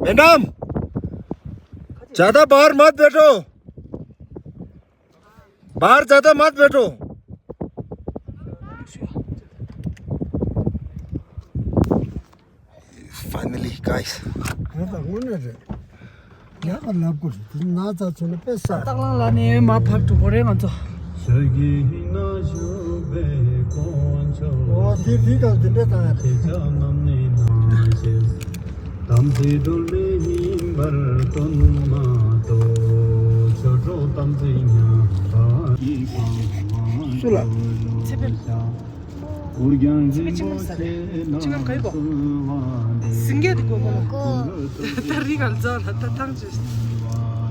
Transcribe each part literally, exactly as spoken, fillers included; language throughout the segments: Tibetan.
मैडम, ज्यादा बाहर मत बैठो। बाहर ज्यादा मत बैठो। Finally, guys. ཡག་པ་ལབ་དགོས་རེད། དེ་ན་ཚ་ཚོ་ནི་དཔེ་ས། སྟག་ལང་ལ་ནས་མར་ཕབ་འགྲོ་གི་རེད་ང་ཚོ། འོ་དེ་རི་སྒང་དེ་འདྲ་བཏང་ཡ་རེད། དམ་ཚིག་སྒྲོལ་མའི་ཉིན་པར་སྟོན་མ་གཏོགས། ཆོས་གྲོགས་དམ་ཚིག་ཉམས་པ། སུ་ལ། ཚེ་འཕེལ། ཚེ་འཕེལ་ཆིང་ངམ་ས་རེད། ཆིང་ངམ་ག་ཡི་གོ། སིང་གེ་དེ་གོ་གོ། ད་རི་སྒང་རྫོང་ལ་ད་ཐང་ཆད།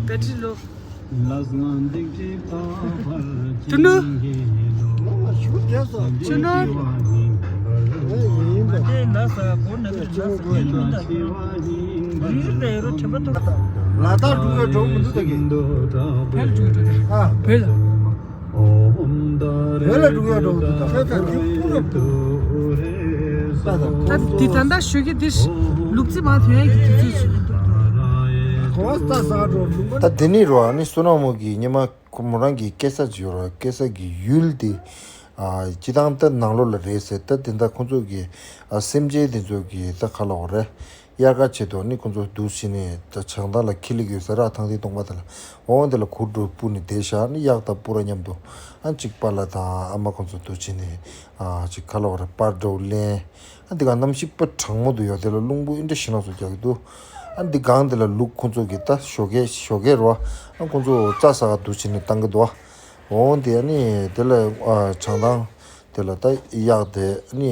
བེ་ཊི་རི་ལོ། ཏུ་ནུ། ཏུ་ནུ། ལ་དྭགས་འགྲོ་གི་འགྲོ་མི་འདུག་ད་གི། ཕལ་འགྲོ་འགྲོ་ཨ། བོད་ལ། བོད་ལ་འགྲོ་གི་འགྲོ་འདུག་ད། ད་ད་འདི་པུ་ར། ད་ད་འདི་ད་ད་ཞོགས་ཀས་འདི་ལུག་རྫི་མ་ཐོན་ཡ་གི་དུས་ཚོད་ཞིག་འདུག་ད། གོ་བ་ས་ས་འགྲོ་ལུང་པ། ད་འདི་ནི་རོ་ཨ་ནི་བསོད་ནམས་མོ་གི་ཉི་མ། ཁོ་མོ་རང་གི་སྐྱེས་ས་ཅིག་ཡོད་ར། སྐྱེས་ས་གི་ཡུལ་དེ། ཨ། སྤྱི་བཏང་ད་ནང་ལོགས་ལ་རེད་ཟེར། ད་དེ་འདྲ་ཁོ་ཚོ་གི། ཨ། སེམས་ཅན་དེ་ཚོ་གི་ད་ག་ལབ་དགོས་རེད། དབྱར་ཁ་ཆེད་དུ་ནི་ཁོ་ཚོ་འདུག་བྱས་ནས་ད་བྱང་ཐང་ལ་ཁེ་ལས་ཡོད་ས་ར། ཐང་དེ་སྟོང་པ་དེ་ལ་འོང་། དེ་ལ་གུར་དུ་སྤུ་ནས་བསྡད་བཞག་ནི་གཡག་དང་པུ་ར་མཉམ་དུ། ཨ། གཅིག་པཱ་ལགས་དང་ཨ་མ་ཁོ་ཚོ་འདུག་བྱས་ནས། ཨ། གཅིག་ག་ལབ་དགོས་རེད། པར་འདྲ་བོ་ལེན། ཨ། འདི་ག་གནམ་གཤིས་དཔེ་གྲང་མོ་འདུག་ཡ། དེ་ལ་རླུང་བུ་ཨེ་འདྲ་ཞེ་ནག་ཚོ་རྒྱག་གི་འདུག་ཨ། འདི་སྒང་དེ་ལ་ལུག་ཁོ་ཚོ་གི་ད་ཞོགས་ཀས་ཞོགས་ཀས་རོ། ཨ། ཁོ་ཚོ་རྩྭ་ཟ་ག་འདུག་བྱས་ནས་བཏང་གི་འདུག་ཨ། འོང་དེ་ཨ་ནི་དེ་ལ། ཨ། བྱང་ཐང་དེ་ལ་ད་གཡག་དེ་ཨ་ནི་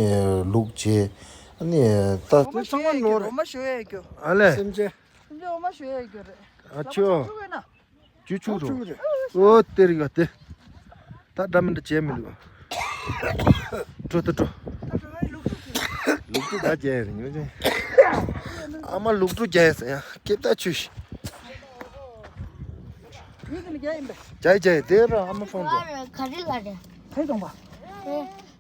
ལུག་བྱས། ཨ་ནི་ད། འོ་མ་ཞོ་ཡ་རྒྱུ། ཨ་ལས། སེམས་ཅན། སེམས་ཅན་འོ་མ་ཞོ་ཡ་རྒྱུ་རེད། ཨ་ཆོ། ཆུ་བས་ན། ཅུ་ཆུ་རུ། ཨོ་དེ་རིག་ག་དེ། ད་འདྲ་མི་འདྲ་བྱས་མི་འདུག་འགྲོ་ད་འགྲོ། ལུག་ཏུ་ད་རྒྱལ་རིང་ཡོད་ཅེ། ཨ་མ་ལུག་ཏུ་རྒྱལ་ཟེར་ཡ། སྐེབས་ད་ཆུ་ཤི། རྒྱལ་རྒྱལ་དེ་ར་ཨ་མ་ཕོན་འགྲོ། ག་རེ་ལ་རེད། ཕེ་གཏོང་པ།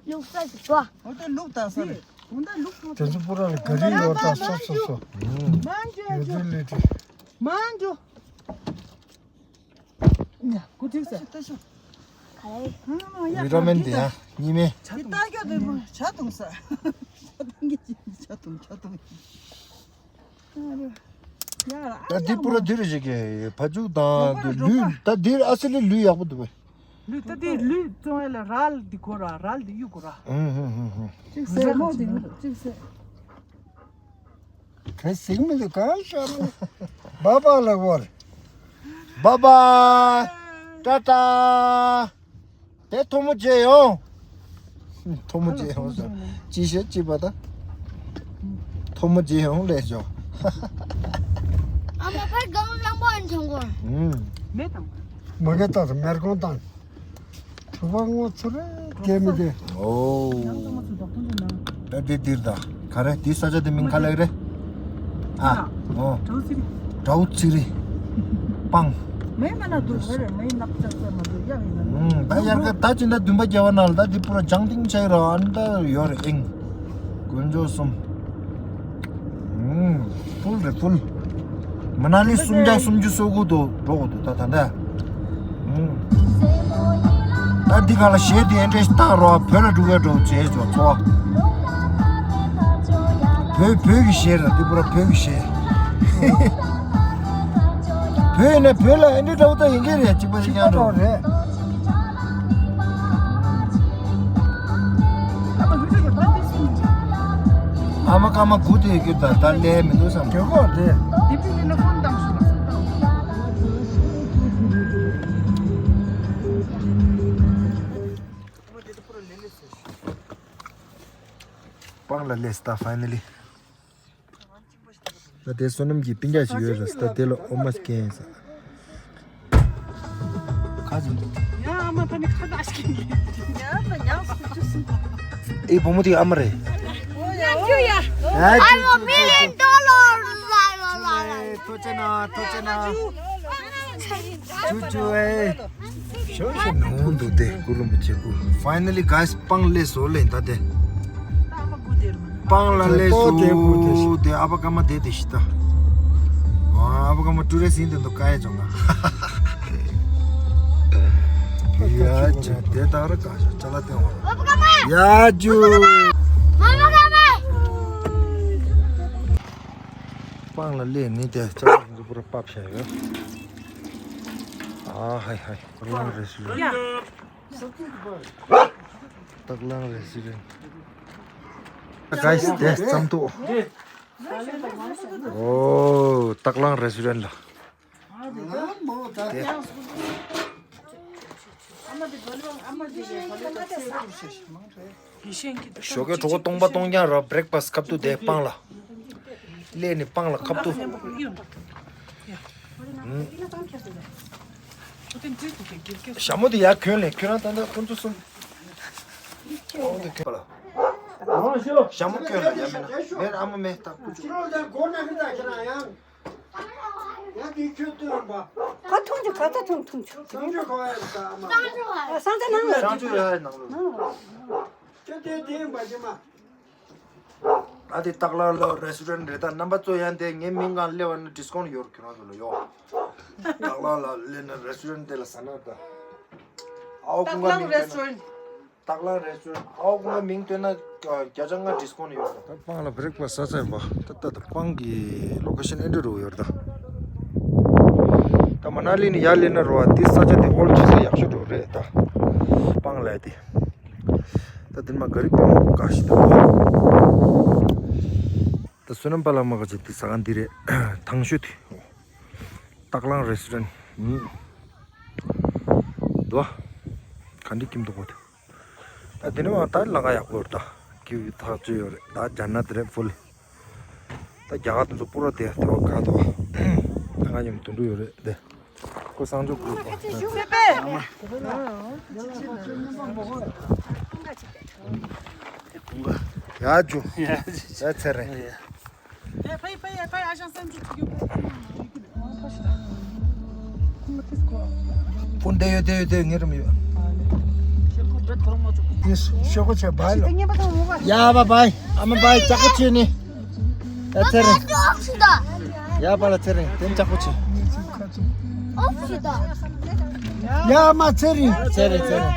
ལུག་ས་ཞིག་བ། འོ་དེ་ལུག་ད་ས་རེད། འོ་ད་ལུག་ཏུ། དེ་ཚོ་པུ་ར་ལ་ག་རེ་ཡོད་ད། སོ་སོ་སོ། མང་ཇོ་ཇོ། ལེ་ཏི། མང་ཇོ། ཡ། གུ་ཐིག་ས། ལྟ་ཤོག་ག་རེ། ཨ་མ་ཡ། མི་རོ་མེན་དེ་ཡ། གཉིས་མེ། ཇི་ལྟ་རྒྱུ་དེ་མོ་ཇ་འཐུང་ས། ཇ་འཐུང་གི་ཇ་འཐུང་ཇ་འཐུང་། ཡ་ར། ད་འདི་པུ་ར་འདི་རུ་ཞིག་གི་ཕ་ཇུག་དང་འདི་ལུས། ད་འདིར་ཨ་སི་ལི་ལུས་ཡག་པོ་འདུག་པས། ལུས་ད་འདི་ལུས་བཙོང་ཡ་ལ་རལ་འདི་དགོས་ར། རལ་འདི་གཡུག་དགོས་ར། ཧུམ་ཧུམ་ཧུམ་ཧུམ། གཅིག་ཟེར་མོ་འདི་གཅིག་ཟེར། ག་ཟིག་མི་འདུག་གང་ཤར་མོ། བ་བ་ལ་བོར། བ་བ། ཏ་ཏ། དེ་ཐོ་མོ་རྗེ་ཡོང་། ཐོ་མོ་རྗེ་ཡོང་ཟེར། ཅི་བཤད་ཅི་པ་ད། ཐོ་མོ་རྗེ་ཡོང་ལས་ཤོག་ཨ་མ་ཕར་གང་ལང་པོ་ཨན་ཆང་གོ། ཧུམ། མེ་དང་། མ་གེ་ཏག་ཏག་མེར་གོང་དང་། དྲུག་པ་ངོ་ཚུ་རེ་སྐྱེ་མི་དེ། ཨོ། ད་དེ་འདིར་ད། ག་རེ་དེ་ས་ཆ་དེ་མིང་ག་ལབ་རེད། ཨ། ཨོ། དྲའུ་ཚི་རི། དྲའུ་ཚི་རི། སྤང་། མེ་མ་ན་དུ་རེ་རེ་མེ་ནག་ཅག་ས་མ་དུ་ཡ་ཡིན་ན། ད་ཡར་ག་ད་ཅི་འདྲ་བདུན་པ་རྒྱལ་བ་ནང་ལ་ད་འདི་པུ་ར་ལྗང་ཏིང་ཆ་ཡི་ར། ཨ་ནི་ད་ཡོད་རེད་ཨིང་། དཀོན་མཆོག་གསུམ། ཧུམ། ཕུལ་རེད་ཕུལ། མ་ན་ལི་སུམ་བརྒྱ་སུམ་ཅུ་སོ་དགུ་དུ་འགྲོ་དགོས་འདུག་ད་ད་ལྟ། ཧུམ། ད་འདི་ག་ལ་གཞས་འདི་ཨེ་འདྲས་བཏང་རོགས། བོད་ལ་འགྲོ་གས་འགྲོ་བྱས་ཆོག་ཚོ། བོད་བོད་ཀྱི་གཞས་རེད། འདི་པུ་ར་བོད་ཀྱི་གཞས། བོད་ཡིན་ན་བོད་ལ་ཨེ་འདྲས་འདྲ་བོ་ད་ཡིན་གྱི་རེད། གཅིག་པ་གཅིག་རྐྱང་འགྲོ་རེད། ཨ་མ་ཀ་མ་དགུ་དེ་ཡོད་རྒྱུ་ད་ད་ལས་མི་འདུག་བསམ། དེ་གོ་དེ། སྤང་ལ་སླེབས་ད་ཕའི་ནལ་ལི། ད་དེ་བསོད་ནམས་ཀྱི་སྤུན་ཀྱག་ཅིག་ཡོད་རེད་ཟེར། ད་དེ་ལ་ཨོ་མ་སྐྱེན་ཟེར། ཁ་ཅིག་ཡ་ཨ་མ་ད་ནི་ཁ་བརྡ་ཞིག་ཡ་ད་ཉག་སུ་ཅུ་སུ། ཨེ་བུ་མོ་དེ་ཨ་མ་རེད། ཨོ་ཡ་ཨོ་ཡ། ཨ་ཅུ་ཅུ་ཅུ་ཅུ། ཐུགས་རྗེ་གནང་། ཐུགས་རྗེ་གནང་། ཅུ་ཅུ་ཨེ། ཞོ་ཞོ་མི་འོང་འདུག་དེ་གུ་རུ་རིན་པོ་ཆེ་སྐུ། Finally guys སྤང་སླེབས་སོ་ལེ་ད་དེ། སྤང་ལ་སླེབས་སོ་དེ་གུ་དེ་ཞིག་ད། དེ་ཨ་ཕ་ཀ་མ་དེ་དེ་ཞིག་ད། ཅུ་རེ་ཟིན་དེ་འདུག་ག་ཡ་ཅོང་ང་། ཡ་ཅོ་དེ་ད་ར་ག་ཤ་ཅ་ལ་ཏེ་ཝ། ཡ་ཅོ། སྤང་ལ་སླེབས་ནི་དེ་ཅ་ལག་འཛུགས་པར་བབས་བྱས་ཡོད། ཨ་ཧའི་ཧའི། རོང་རེ་སུ། སྟག་ལང་རེ་སུ་རེད། ག་ཡིས་དེ་ཙམ་དུ། ཨོ། སྟག་ལང་རེ་སུ་རེད་ལ། དེ། ཞོགས་ཀའི་གྲོགས་པོ་སྟོང་པ་སྟོང་རྐྱང་ར་བྷི་རེག་ཕ་སི་ཁབ་ཏུ་དེ་སྤང་ལ། སླེབས་ནས་སྤང་ལ་ཁབ་ཏུ། ཞྭ་མོ་དེ་ཡར་གྱོན་ལེ་ཁྱོད་རང་ད་ལྟ་ཁོ་ཚོ་གསུམ། ཞྭ་མོ་གྱོན་ལ་ཡ་མེད་ན་མེད་ཨ་མ་མེད་ད་ཁུ་ཚོ། ཁ་ཐུང་ཆུ་ཁ་ད་ཐུང་ཐུང་ཆུ། སང་ཆུ་ཁ་བ་ཡ་ད་ཨ་མ། ཨ་སང་ཆུ་ནང་ལ། སང་ཆུ་ཡ་ནང་ལ། ཁྱོད་དེ་དེ་ཡིན་པ་ཅི་མ། ཨ་དེ་སྟག་ལང་ལ་རེ་སུ་རན་རེད་ད། རྣམ་པ་ཚོ་ཡང་དེ་ངའི་མིང་སྒང་སླེབས་པ་ན་ཌི་སི་ཀའུན་ཊི་ཡོད་ཁྱོད་རང་ཚོ་ལ་ཡོད། སྟག་ལང་ལ་སླེབས་ན་རེ་སུ་རན་དེ་ལ་ཟ་ན་ད། ཨའོ་ཀུང་ག་མིང་སྟོན་ན། སྟག་ལང་རེ་སུ་རན། ཨའོ་ཀུང་ག་མིང་སྟོན་ན་བརྒྱ་ཆ་ལྔ་ཌི་སི་ཀའུན་ཊི་ཡོད་ད། ད་སྤང་ལ་བྷི་རེག་ཕ་སི་ཟ་ཚར་ཡིན་པ་ད་ད་ད་སྤང་གི་ལོ་ཀེ་ཤན་ཨེ་འདྲ་རུ་ཡོད་ད། ད་མ་ན་ལི་ནས་ཡར་སླེབས་ན་རོ་ཨ་དེ་ས་ཆ་དེ་ཨོལ་ཆུ་ཚོད་ཡག་ཤོས་འགྲོ་རེད་ད། སྤང་ལ་དེ། ད་དེ་མ་ག་རི་པང་ག་ཤི་ད། ད་བསོད་ནམས་པ་ལགས་མ་ག་ཅིག་དེ་ཟ་ཁང་འདི་རེད། དང་ཤོས་དེ། སྟག་ལང་རེ་སུ་རན། དོ། ག་འདྲི་ཀིམ་དུ་གོ་དེ། ད་དེ་ནི་མ་ད་ལང་ཀ་ཡག་པོ་རེད་ད། ཀིའུ་ཐག་ཆོད་ཡོད་རེད་ད། ཇ་ན་དེ་རེད་ཕུལ། ད་རྒྱ་གར་དེ་ཚོ་པུ་ར་དེ་དེ་བ་ག་དོ། ད་ང་ཉམས་དུད་འགྲོ་ཡོད་རེད་དེ། ཁོ་སང་ཇོ་ཀུ་རུ་པ། ཡ་ཇུ། ཡ་ཚེ་རིང་། ཕུན་དེ་ཡོད་དེ་ཡོད་དེ་ངེད་རམ་ཡོད། དེ་ཤོག་གོ་ཆེ་བའི་ལོ། ཡ་བ་བའི་ཨ་མ་བའི་ཅག་གོ་ཆེ་ནི། ཡ་ཚེ་རིང་། ཡ་བ་ལ་ཚེ་རིང་དེ་ཅག་གོ་ཆེ། ཡ་མ་ཚེ་རིང་། ཚེ་རིང་ཚེ་རིང་།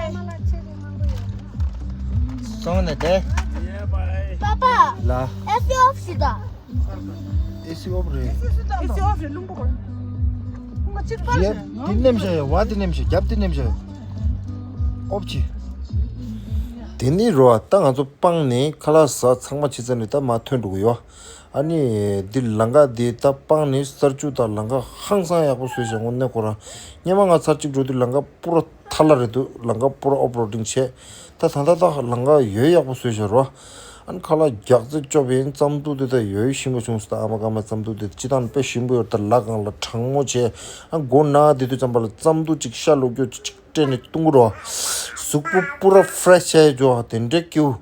སོང་ནས་དེ། པ་ལ། ཨེ་སི་ཨོབ་ཤི་ད། ཨེ་སི་ཨོབ་རེད། ཨེ་སི་ཨོབ་རེད་རླུང་པོ་གོ། ཁོང་ག་ཅིག་པར་ཡ་ཞེ་ན། དེ་ནེམ་ཞེ་ཡ་བ་དེ་ནེམ་ཞེ་རྒྱབ་དེ་ནེམ་ཞེ། ཨོབ་ཆི། དེ་ནི་རོ་ཨ་ད་ང་ཚོ་སྤང་ནས་ཁ་ལག་ཟ་ཚང་མ་ཕྱི་ཚ་ནས་ད་མ་ཐོན་འགྲོ་གི་ཡོད། ཨ་ནི་འདི་ལང་ཀ་འདི་ད་སྤང་ནས་སར་ཆུ་ད་ལང་ཀ་ཧང་སང་ཡག་པོ་བཟོས་ཤག་དངོས་གནས་ཁོ་རང་སྙེ་མ་ང་ཚར་གཅིག་འགྲོ་དུས་ལང་ཀ་པུ་ར་ཐ་ལ་རེད་འདུག་ལང་ཀ་པུ་ར་ཨོབ་རོ་ཌིང་བྱས། ད་ད་ད་ད་ལང་ཀ་ཡོད་ཡག་པོ་བཟོས་ཤག་རོ། ཨ་ནི་ཁ་ལག་རྒྱག་རྩེ་སྐྱོབ་ཡིན་རྩམ་ཐུག་དེ་ད་ཡོད་ཞིམ་པོ་བྱུང་སོང་། ད་ཨ་མ་ཀ་མ་རྩམ་ཐུག་དེ་སྤྱི་བཏང་དཔེ་ཞིམ་པོ་ཡོད། ད་ལ་གང་ལ་གྲང་མོ་བྱས། ཨ་མགོ་ན་དེ་དུས་ཙམ་པ་ལ་རྩམ་ཐུག་ཅིག་ཤ་ལོ་སྐྱོ་ཅིག་སྤྲད་ནས་བཏུང་རོ། གཟུགས་པོ་པུ་ར་ཕི་རེ་ཤི་བྱས་འཇོག་དེ་འདྲས་སྐྱིའུ།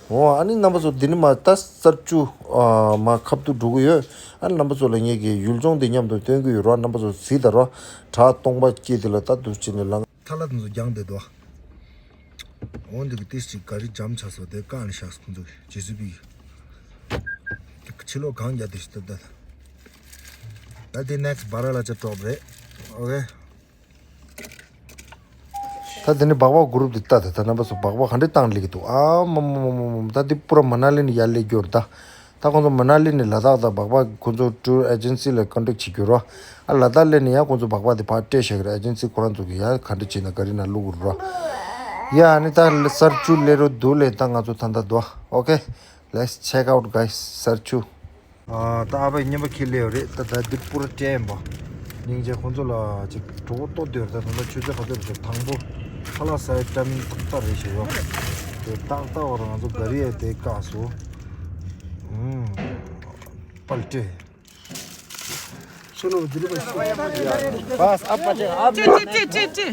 འོ་ཨ་ནི་རྣམ་པ་ཚོ་འདི་ནི་མ་ད་སར་ཆུ་ཨ་མ་ཁབ་ཏུ་འགྲོ་གི་ཡོད། ཨ་ནི་རྣམ་པ་ཚོ་ལ་ངེད་ཀྱི་ཡུལ་ལྗོངས་འདི་མཉམ་དུ་སྟོན་གི་ཡོད་རོ། རྣམ་པ་ཚོ་གཟིགས་དང་རོ། བྲག་སྟོང་པ་སྐྱེས་དེ་ལ་ད་འདུག་ཅི་ནས་ལང་ཐ་ལ་དེ་ཚོ་རྒྱང་དེ་དོ། འོ་འདི་གི་ཏིས་ཅིག་ག་རི་འཇམ་ཆགས་སོ་དེ་བཀག་ནས་བཞག་ཁོང་ཚོ་གི་ཇེ་སི་བི་གི་ཕྱི་ལོགས་གང་རྒྱག་དེ་ཞིག་ད་ད་ད་དེ་ནེག་སི་བ་ར་ལ་ཅ་ཀྲོབ་རེད། ཨོ་ཁེ། ད་དེ་ནི་སྦག་སྦག་གུ་རུབ་དེ་ལྟ་དེ་ད་རྣམ་པ་ཚོ་སྦག་སྦག་ག་འདྲས་བཏང་སླེབས་ཀྱི་འདུག་ཨ་མ་མ་མ་མ་མ་ད་དེ་པུ་ར་མ་ན་ལི་ནས་ཡར་སླེབས་རྒྱུ་རེད་ད། ད་ཁོང་ཚོ་མ་ན་ལི་ནས་ལ་དྭགས་དང་སྦག་སྦག་ཁོང་ཚོ་ཊུར་ཨེ་ཇེན་སི་ལ་ཀོན་ཊེག་བྱེད་རྒྱུ་རོ། ཨ་ལ་དྭགས་སླེབས་ནས་ཡང་ཁོང་ཚོ་སྦག་སྦག་དེ་ཕར་སྤྲད་བཞག་གི་རེད། ཨེ་ཇེན་སི་ཁོ་རང་ཚོ་གི་ཡང་ག་འདྲ་བྱས་ན་ག་རི་ནང་བླུག་གི་རོ། ཡ་ཨ་ནི་ད་སར་ཆུ་སླེབས་རོ་འདུག་ལེ། ད་ང་ཚོ་ད་ད་དོ། Okay, let's check out, guys. སར་ཆུ། ཨ་ད་ཨ་ཕའི་བརྙན་པ་ཁྱེར་སླེབས་ཡོད་རེད། ད་ད་འདི་པུ་ར་སྤྲད་ཡིན་པ། སྙིང་རྗེ། ཁོང་ཚོ་ལ་ཅིག་གྲོད་ཁོག་ལྟོགས་བསྡད་ཡོད་རེད། ད་ད་ད་ཆུ་ཚོད་ག་ཚོད་རེད། དང་པོ་ཁ་ལག་ཟ་ཡའི་ཊའི་མིང་ཏག་ཏག་རེད་ཞེས་ཡོད། དེ་ཏག་ཏག་བར་ང་ཚོ་ག་རི་ཡ་དེ་བཀག་སོང་། ཨུམ། པལ་ཏེ། सुनो, दिलीप भाई। बस, अब बचे, अब टे, टे, टे, टे, टे।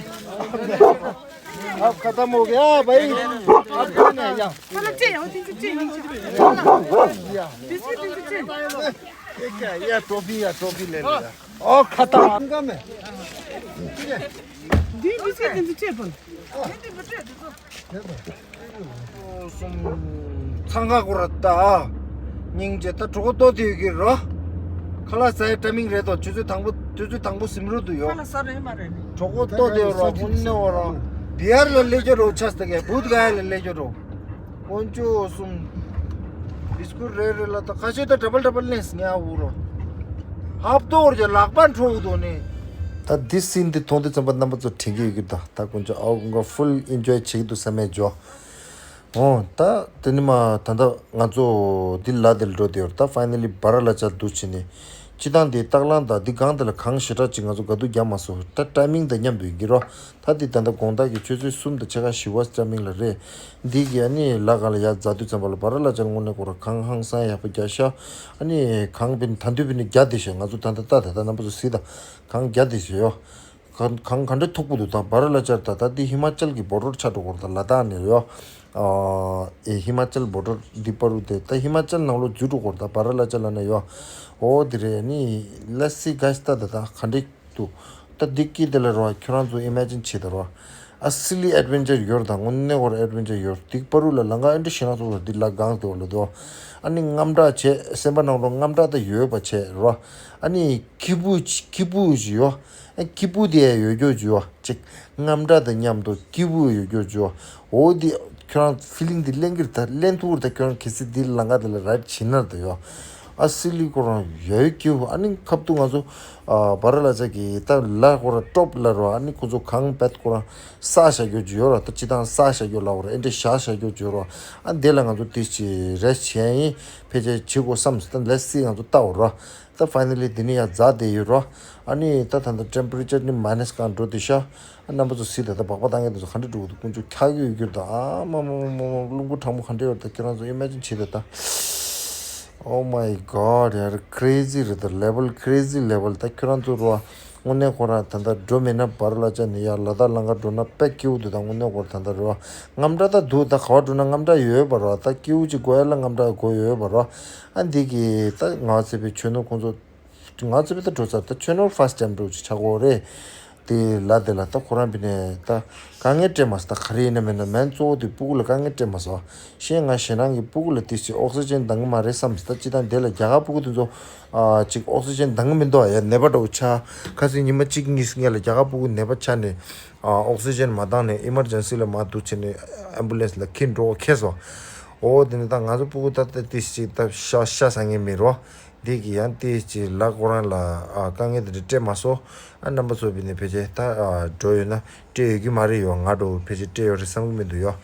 अब खत्म हो गया भाई। अब कौन है यहाँ? चलो, टे, वो तीन से टे, नीचे। या। बिस्किट तीन से टे। ये क्या है? ये ट्रॉफी या ट्रॉफी ले लिया। और खत्म। कम है। दी बिस्किट तीन से टे बोल। འཚང་ཁ་ཁོ་ར་ད། སྙིང་རྗེ། ད་གྲོད་ཁོག་ལྟོགས་དེ་ཡོད་ཀྱི་རོ། ཁ་ལག་ཟ་ཡའི་ཊའི་མིང་རེད་དོ། ཆུ་ཚོད་དང་པོ་ཆུ་ཚོད་དང་པོ་ཟིན་རོ་འདུག་ཡོ། ཁ་ལག་ཟ་རེད་མ་རེད་ནི། གྲོགས་པོ་ལྟོ་དེ་རོ་དགུན་ནས་འོ་རོ། བི་ཧར་ལ་སླེབས་རྒྱུ་རོ། ཆས་ད་གས་བུད་ག་ཡ་ལ་སླེབས་རྒྱུ་རོ། དཀོན་མཆོག་གསུམ། བི་སི་ཀུར་རེ་རེ་ལ་ད་ཁ་ཤས་ད་ཌབ་བལ་ཌབ་བལ་ལེན་སི་ངའི་ཨ་འུ་རོ། ཧབ་ཏོ་རྒྱ་ལག་པ་འཕྲོ་འུ་དོ་ནི། ད་འདི་སིན་འདི་མཐོང་དུས་ཙམ་པ་རྣམ་པ་ཚོ་དྲན་གྱི་ཡོད་ཀྱི། ད་ད་དཀོན་མཆོག་ཨའོ་ཀུན་དགའ་ཧྥུལ་ཨིན་ཇོའི་བྱེད་ཀྱི་འདུག་བསམ་མེད་འཇོ། འོ་ད་དེ་ནི་མ་ད་ད་ང་ཚོ་འདི་ལ་དེ་ལ་འགྲོ་དེ་ཡོད། ད་ཕའི་ནལ་ལི་སྦ་ར་ལ་ཅར་འདུག་བྱས་ནས། སྤྱི་བཏང་དེ་སྟག་ལང་དང་འདི་སྒང་དེ་ལ་གངས་ཞེ་དྲག་ཅིག་ང་ཚོ་ག་དུས་རྒྱག་མ་སོང་། ད་ཊའི་མིང་དང་མཉམ་དུ་ཡིན་གྱི་རོ། ད་འདི་ད་ལྟ་དགོང་དག་གི་ཆུ་ཚོད་གསུམ་དང་ཕྱེད་ཀ་བཞི་པ་ཊའི་མིང་ལ་རེད། འདི་གི་ཨ་ནི་ལ་ག་ལ་ཡར་འཛེགས་དུས་ཙམ་པ་ལ་སྦ་ར་ལ་ཅར་དངོས་གནས་ཁོ་ར་གངས་ཧང་སང་ཡག་པོ་རྒྱག་ཤག་ཨ་ནི་གངས་བིན་ད་འདུས་བིན་ནི་རྒྱག་བསྡད་ཤག་ང་ཚོ་ད་ལྟ་ལྟ་ད་ལྟ་རྣམ་པ་ཚོ་གཟིགས་དང་། གངས་རྒྱག་བསྡད་ཤག་ཡོ། གངས་གངས་ག་འདྲ་མཐུག་པོ་འདུག་ད་སྦ་ར་ལ་ཅར་ད་ད་འདི་ཧི་མ་ཅལ་གྱི་བོར་ཌར་ཆགས་འགྲོ་གི་རེད། ད་ལ་དྭགས་ནས་ཡོ། ཨ་ཨེ་ཧི་མ་ཅལ་བོར་ཌར་འདི་བར་དུ་དེ་ད་ཧི་མ་ཅལ་ནང་ལོགས་འཛུལ་འགྲོ་གི་རེད། ད་སྦ་ར་ལ་ཅར་ལ་ན་ཡོ། འོ་དེ་རེད། ཨ་ནི་let's see guys ད་ད་ད་ག་འདྲ་འདུག་ད་འདི་སྐྱིད་དེ་ལ་རོ། ཁྱོད་རང་ཚོ་ཨི་མེ་ཇིན་བྱེད་ད་རོ། ཨ་སི་ལི་ཨེཌ་ཝེན་ཅར་ཡོད་རེད། ད་དངོས་གནས་ཁོ་ར་ཨེཌ་ཝེན་ཅར་ཡོད་རེད། འདི་བར་དུ་ལ་ལམ་ཁ་ཨེ་འདྲ་ཞེ་ན་ཚོགས་རེད། འདི་ལ་གངས་དེ་བ་ལ་དོ། ཨ་ནི་རྔམ་དྲག་བྱས། སེམས་པ་ནང་ལོགས་རྔམ་དྲག་ད་ཡོད་པ་བྱས་རོ། ཨ་ནི་སྐྱིད་པོ་སྐྱིད་པོ་ཞིག་ཡོ། ཨ་སྐྱིད་པོ་དེ་ཡོད་རྒྱུ་ཅིག་ཡོ། ཅིག་རྔམ་དྲག་དང་མཉམ་དུ་སྐྱིད་པོ་ཡོད་རྒྱུ་ཅིག་ཡོ། འོ་དེ་ཁྱོད་རང་ཕི་ལིང་དེ་ལེན་གྱི་རེད། ད་ལེན་ཐུབ་རེད། ད་ཁྱོད་རང་གལ་སྲིད་འདི་ལམ་ཁ་དེ་ལ་རའིཌ་བྱེད་ན་རེད་ད་ཡོ། ཨ་སི་ལི་ཁོ་རང་ཡོད་སྐྱིད་པོ། ཨ་ནི་ཁབ་ཏུ་ང་ཚོ་ཨ་སྦ་ར་ལ་ཅར་གི་ད་ལ་ཁོ་ར་ཊོབ་ལ་རོ། ཨ་ནི་ཁོ་ཚོ་གངས་བད་ཁོ་རང་བསགས་བཞག་རྒྱུ་ཅིག་ཡོད་རོ། ད་སྤྱི་བཏང་བསགས་བཞག་རྒྱུ་ལ་འོ་ར་ཨེ་འདྲ་བཞག་བཞག་རྒྱུ་ཅིག་ཡོད་རོ། ཨ་འདི་ལ་ང་ཚོ་དེ་ཅིག་རེ་སི་ཊི་བྱས་ཡིན། ཕལ་ཆེར་བྱེད་དགོས་བསམ་སོང་། ད་let's see ང་ཚོ་ལྟ་འོ་རོ། ད་ཕའི་ནལ་ལི་འདི་ནི་ཡར་འཛེགས་བསྡད་ཡོད་རོ། ཨ་ནི་ད་ད་ལྟ་ཊེམ་པ་རེ་ཅར་ནི་མའི་ནས་གང་འགྲོ་དེ་ཤག་ཨ་རྣམ་པ་ཚོ་གཟིགས་དང་། ད་སྦག་སྦག་བཏང་མཁན་དེ་ཚོ་ག་འདྲ་འགྲོ་གི་འདུག་དཀོན་མཆོག་ཁྱག་གི་ཡོད་རྒྱུ་རེད། ད་ཨ་མ་མ་མ་མ་མ་རླུང་བུ་གྲང་མོ་ག་འདྲ་ཡོད་རེད། ད་ཁྱེད་རང་ཚོ་ཨི་མེ་ཇིན་བྱེད་དང་། ད་Oh my God ཡར་ཀྲེ་ཛི་རེད། ད་ལེ་ཝལ་ཀྲེ་ཛི་ལེ་ཝལ། ད་ཁྱོད་རང་ཚོ་རོ། དངོས་གནས་ཁོ་རང་ད་ལྟ་འགྲོ་མེད་ན་སྦ་ར་ལ་ཅར་ནས་ཡར་ལ་དྭགས་ལམ་ཁ་འགྲོ་ན་དཔེ་སྐྱིད་པོ་འདུག་ད་དངོས་གནས་ཁོ་རང་ད་ལྟ་རོ། རྔམ་དྲག་ད་འདུག་ད་ག་བ་འགྲོ་ན་རྔམ་དྲག་ཡོད་པ་རོ། ད་སྐྱིད་པོ་ཅིག་དགོས་ཡ་ལ་རྔམ་དྲག་དགོས་ཡོད་པ་རོ། ཨ་འདི་གི་ད་ང་ཚེ་བའི་ཆོས་ནོར་ཁོང་ཚོ། ང་ཚོ་བི་ད་འགྲོ་ཚར། ད་ཁྱོད་ནོར་ཕར་སི་ཊའིམ་འགྲོ་ཅིག་ཆགས་ཀྱི་ཡོད་རེད། དེ་ལ་དེ་ལ་ད་ཁོ་རང་བི་ནས་ད་དཀའ་ངལ་སྤྲད་མ་སོང་། ད་ག་རེ་ཡིན་ན་མིན་ན་མེན་གཙོ་བོ་དེ་སྤུ་གུ་ལ་དཀའ་ངལ་སྤྲད་མ་སོང་། ཤེས། ང་ཞེ་སྣང་གི་སྤུ་གུ་ལ་དེ་ཅིག་ཨོག་སི་ཇན་འདང་གི་མ་རེད་བསམ་སོང་། ད་སྤྱི་བཏང་དེ་ལ་རྒྱ་གར་སྤུ་གུ་དེ་ཚོ་ཨ་ཅིག་ཨོག་སི་ཇན་འདང་གི་མི་འདུག་ཨ་ཡ་ནད་པ་འདྲ་བོ་ཆགས། ཁ་སང་ཉི་མ་གཅིག་གཉིས་སྔོན་ལ་རྒྱ་གར་སྤུ་གུ་ནད་པ་ཆགས་ནས་ཨ་ཨོག་སི་ཇན་མ་འདང་ནས་ཨི་མར་ཇེན་སི་ལ་མར་འདུག་བྱས་ནས་ཨེམ་བུ་ལེན་སི་ལ་འཁྱེར་འགྲོ་འཁྱེར་སོང་། འོ་དེ་ནས་ད་ང་ཚོ་སྤུ་གུ་ད་ལྟ་དེ་ཅིག་ད་ཤ་ཤ་ཟ་མཁན་མེད་རོ། འདི་གི་ཡང་དེ་ཅིག་ལ་ཁོ་རང་ལ་ཨ་དཀའ་ངལ་དེ་འདྲ་སྤྲད་མ་སོང་། ཨ་རྣམ་པ་ཚོ་བི་ནས་ཕལ་ཆེར་ད་ཨ་འགྲོ་ཡོད་ན་སྤྲད་ཡོད་ཀྱི་མ་རེད་ཡོ། ང་འགྲོ་ཕལ་ཆེར་སྤྲད་ཡོད་རེད་བསམ་གྱི་མི་འདུག་ཡོ།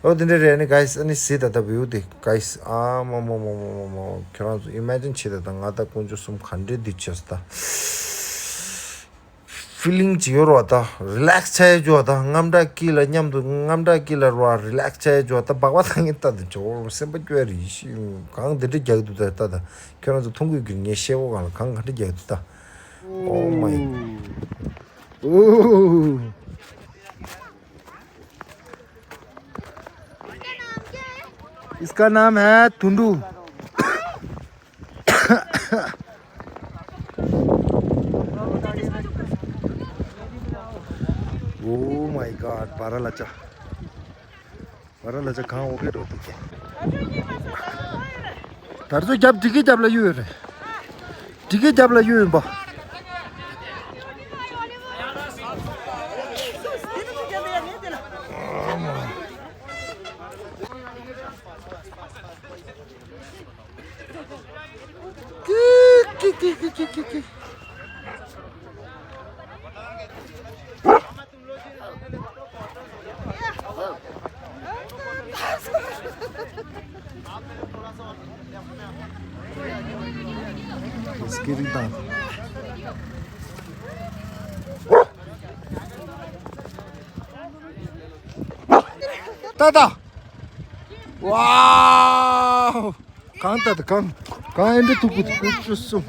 འོ་དེ་འདྲ་རེད། ཨ་ནི་གྷའི་སི་ཨ་ནི་གཟིགས་ད་ལྟ་བིའུ་དེ་གྷའི་སི། ཨ་མ་མ་མ་མ་མ་མ། ཁྱོད་རང་ཚོ་ཨི་མེ་ཇིན་བྱེད་ད། ད་ང་ད་དཀོན་མཆོག་གསུམ་ག་འདྲས་འདི་བྱས་སོང་ད། ཕི་ལིང་ཅིག་ཡོད་རོ། ད་རི་ལེག་སི་ཆགས་ཡ་ཅོ། ད་རྔམ་དྲག་སྐྱིད་ལ་མཉམ་དུ་རྔམ་དྲག་སྐྱིད་ལ་རོ། རི་ལེག་སི་ཆགས་ཡ་ཅོ། ད་སྦག་སྦག་བཏང་མཁན་ལྟ་དུས་ཅོ་སེམས་པ་སྐྱོ་ཡ་རེད། ཤི་གང་དེ་འདྲ་རྒྱག་གི་འདུག་ད་ད་ད་ཁྱོད་རང་ཚོ་མཐོང་གི་ཡོད་ཀྱི། ངས་ཤེལ་སྒོ་སྒང་ལ་གང་ག་འདྲ་རྒྱག་གི་འདུག་ད། Oh my. इसका नाम है धुंडू। Oh my God, སྦ་ར་ལ་ཅར། སྦ་ར་ལ་ཅར་གངས་འོ་སྐོལ་འགྲོ་འདུག་གས། ད་ཚོ་རྒྱབ་འདི་གི་རྒྱབ་ལ་གཡུག་ཡོད་རེད། འདི་གི་རྒྱབ་ལ་གཡུག་ཡིན་པ། Let's get it done. ད་ད། Wow! གང་ལྟ་དུ་གང་། གང་ཨེ་འདྲ་ཐུག་གི་འདུག་ཅུ་གསུམ།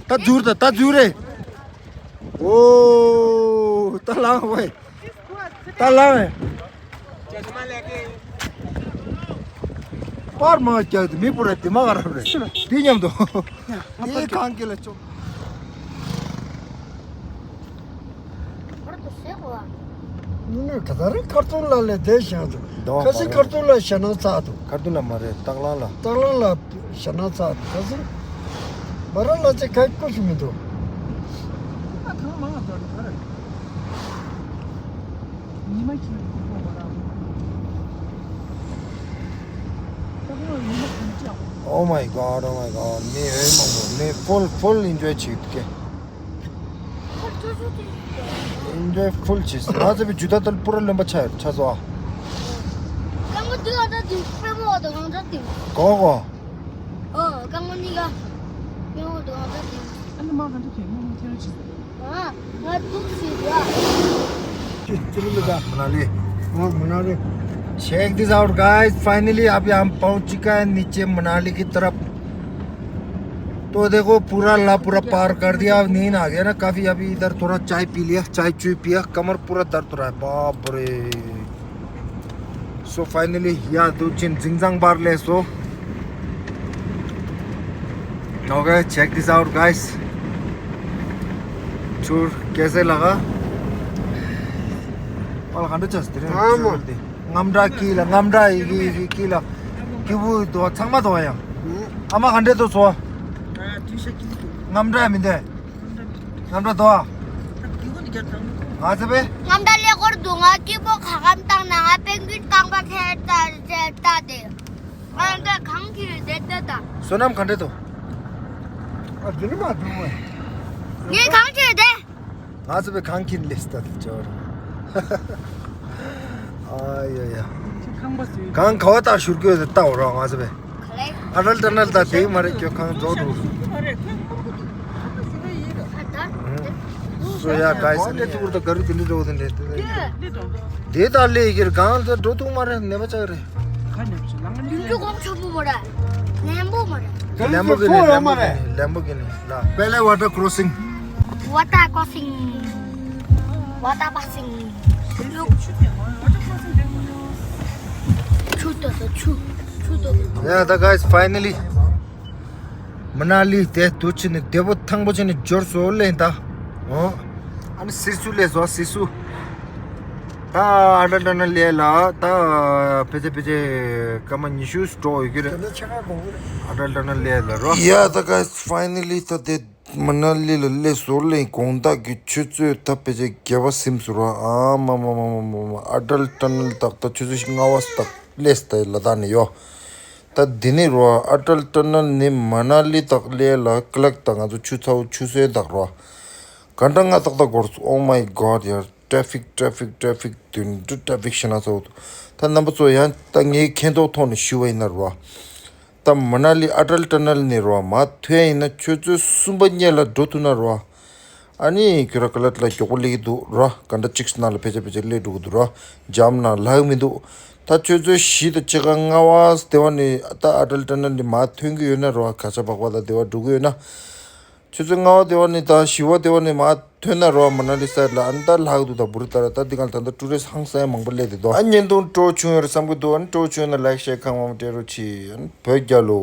ད་འཛུལ་ད། ད་འཛུལ་རེད། ཨོ་ད་ལངས་བས། ད་ལངས་བས། པར་མ་རྒྱག་དུ་མི་པུ་ར་དེ་མ་ག་ར་རེད། དེ་མཉམ་དུ། དེ་གང་གི་ལ་ཅོ། ནི་ནི་ག་ད་རེ་ཁར་ཏུང་ལ་ལས་དེ་བཞག་འདུག་ཁ་སི་ཁར་ཏུང་ལ་ཞེ་ན་ཚ་འདུག་ཁར་ཏུང་ལ་མ་རེད། སྟག་ལང་ལ། སྟག་ལང་ལ་ཞེ་ན་ཚ་འདུག་ཁ་སི། མ་ར་ལ་ཅེ་ཁ་ཀུ་ཤི་མི་འདུག་ཨ་ཐང་མང་ང་དོར་ག་ར། ཉི་མ་ཁྱེར་ཁོ་ཁོ་བ་ར། ད་ཁོ་ཉི་མ་གང་ཅི་ཡང་། Oh my god, oh my god. མི་ཨེ་མང་པོ། མི་full full enjoy བྱེད་ཀྱི། Enjoy full བྱེད། ང་ཚོ་བི་ཇུ་ད་ཏལ་པུ་ར་ལོན་པ་ཆ་ཆ་ཚོ། ཀང་མོ་དུ་ཨ་ད་དུ་པེ་མོ་དུ་གང་ད་དུ། གོ་གོ། ཨོ་ཀང་མོ་ནི་ག་པེ་མོ་དུ་གང་ད་དུ། ཨ་ནི་མ་གང་དུ་ཁེ་མོ་མོ་ཁེ་ར་ཆི་ཟེར། ཨ་ང་དུ་ཆི་ཟེར། ཅི་ཅི་ལི་ད། མ་ན་ལི། ཨོ་མ་ན་ལི། Check this out, guys. Finally अभी हम पहुंच चुका है नीचे मनाली की तरफ। तो देखो पूरा ला पूरा पार कर दिया। अब नींद आ गया ना काफी। अभी इधर थोड़ा चाय पी लिया, चाय चुई पिया, कमर पूरा दर्द हो रहा है। बाप रे। So finally, या दो चिन जिंगजांग बार ले सो। Okay, check this out, guys. Tour कैसे लगा? और खंड चस्ते रे। हाँ, टूर मो। दे। ངམ་སྒྲ་ཀི་ལ། ངམ་སྒྲ་ཡི་གེ་ཡི་གེ་ཀི་ལ། ཀི་བུ་དོ་ཚང་མ་དོ་ཡང་། ཨ་མ་ག་འདྲེ་དོ་སོ། ངམ་སྒྲ་མི་འདེ། ངམ་སྒྲ་དོ། ང་ཚེ་བེ། ངམ་སྒྲ་ལེ་གོར་དུ་ང་ཀི་བོ་ཁ་ཁམ་བཏང་ན་ང་པེང་གུན་རྐང་པ་ཁེ་ཏ་ཏ་ཏ་དེ། ང་འདྲ་གང་གི་དེ་ཏ་ཏ། བསོད་ནམས་ག་འདྲེ་དོ། ཨ་དེ་ནི་མ་དུ་མ། ངས་གང་བྱས་དེ། ང་ཚོ་བའི་གང་ཁྱིན་ལེ་སྟ་དེ་ཅོར། ཨ་ཡ་ཡ། ཁང་པ་ཟོས། གང་ག་བ་ལྟར་ཞུར་གོས་ཟེར་ལྟ་འོ་ར་ང་ཚོ་བའི། ཨ་རལ་ཏ་ནལ་ད་དེ་མ་རེད་ཀྱོ་གང་རྫོགས་འགྲོ། སོ་ཡ་གའི་སི་ནི་ཡ། དེ་ཚོ་ག་རེ་དེ་འདྲི་འགྲོ་དེ་འདྲ་དེ། དེ་ད་ལེ་ཡི་གེར་གང་ལ་འགྲོ་ཐུག་མ་རེད། ནད་པ་ཆགས་རེད། ཁ་ནས་བྱེད་ལང་ནི་ཡུམ་ཆུ་ཁོང་ཆུ་བུ་མ་རེད། ལན་བུ་མ་རེད། ལན་བུ་གི་ནི་ལན་བུ་གི་ནི་ལན་བུ་གི་ནི་ལ། Pehla water crossing. Water crossing. Water crossing. ཆུ་ཏོ་ཏོ་ཆུ། ཆུ་ཏོ་ཏོ། Yeah, the guys, finally. མ་ན་ལི་དེ་དུ་ཆི་ནི་དེ་བོ་ཐང་པོ་ཆི་ནི་འབྱོར་སོ་ལེན་ད། ཨོ། ཨ་ནི་སི་སུ་ལས་སོ་སི་སུ། ད་ཨ་ཏལ་ཏ་ནལ་ལས་ལ་ད་ཕེ་ཚེ་ཕེ་ཚེ་སྐར་མ་ཉི་ཤུ་འགྲོ་ཡོད་ཀྱི་རེད། ཨ་ཏལ་ཏ་ནལ་ལས་ལ་རོ། Yeah, the guys, finally ད་དེ་མ་ན་ལི་ལ་ལས་སོ་ལེན་དགོང་དག་གི་ཆུ་ཚོད་ད་ཕེ་ཚེ་བརྒྱད་པ་སིམ་སོ་རོ། ཨ་མ་མ་མ་མ་མ་མ། ཨ་ཏལ་ཏ་ནལ་དག་ད་ཆུ་ཚོད་ལྔ་པ་སྟག་ལས་སྟ་ལ་ད་ནི་ཡོ། ད་འདི་ནི་རོ། ཨ་ཏལ་ཏ་ནལ་ནི་མ་ན་ལི་དག་ལས་ལ་ཀི་ལག་དང་ང་ཚོ་ཆུ་ཚ་བོ་ཆུ་སོའི་དག་རོ། ག་འདྲ་ང་ཏག་ཏག་གོར་སོ། Oh my god ཡར་ཏྲ་ཕིག་ཏྲ་ཕིག་ཏྲ་ཕིག་དུན་དུ་ཏྲ་ཕིག་ཤི་ན་ཚོ། ད་རྣམ་པ་ཚོ་ཡང་ད་ངའི་མཁྱེན་རྟོགས་ཐོག་ནས་ཞུ་བ་ཡིན་ན་རོ། ད་མ་ན་ལི་ཨ་ཏལ་ཏ་ནལ་ནི་རོ་མ་ཐོན་ཡིན་ན་ཆུ་ཚོད་གསུམ་པ་གཉིས་ལ་འགྲོ་ཐུབ་ན་རོ། ཨ་ནི་ཁྱོད་ར་ཀ་ལ་ལ་མགྱོགས་པོ་སླེབས་ཀྱི་འདུག་ར། ག་འདྲ་ཅིག་ནང་ལ་ཕལ་ཆེར་ཕལ་ཆེར་སླེབས་འགྲོ་གི་འདུག་ར། འཇམ་ན་ལྷག་མི་འདུག་ད་ཆུ་ཚོད་བཞི་དང་ཕྱེད་ཀ་ལྔ་པ་དེ་བ་ནི་ད་ཨ་ཏལ་ཏ་ནལ་ནི་མར་ཐོན་གྱི་ཡོད་ན་ར། ག་ཆ་པག་པ་དང་དེ་བ་འགྲོ་གི་ཡོད་ན། ཆུ་ཚོད་ལྔ་པ་དེ་བ་ནི་དང་བཞི་པ་དེ་བ་ནི་མར་ཐོན་ན་ར། མ་ན་ལི་སའིཌ་ལ་ཨ་ནི་ད་ལྷག་འདུག་ད་བུ་རི་ལྟར་ད་འདི་ག་ལ་ད་ད་ཀྲུ་རེ་སི་ཧང་སང་མང་པོ་སླེབས་དེ་འདུག་ཨ་ཉན་དུང་སྤྲོ་བྱུང་ཡོད་རེད་བསམ་གི་འདུག་ཨ་ནི་སྤྲོ་བྱུང་ཡོད་ན་ལའིག་ཤེར་ཁང་མང་པོ་སྤྲད་རོགས་གྱིས། ཨ་ནི་བོད་རྒྱལ་ལོ།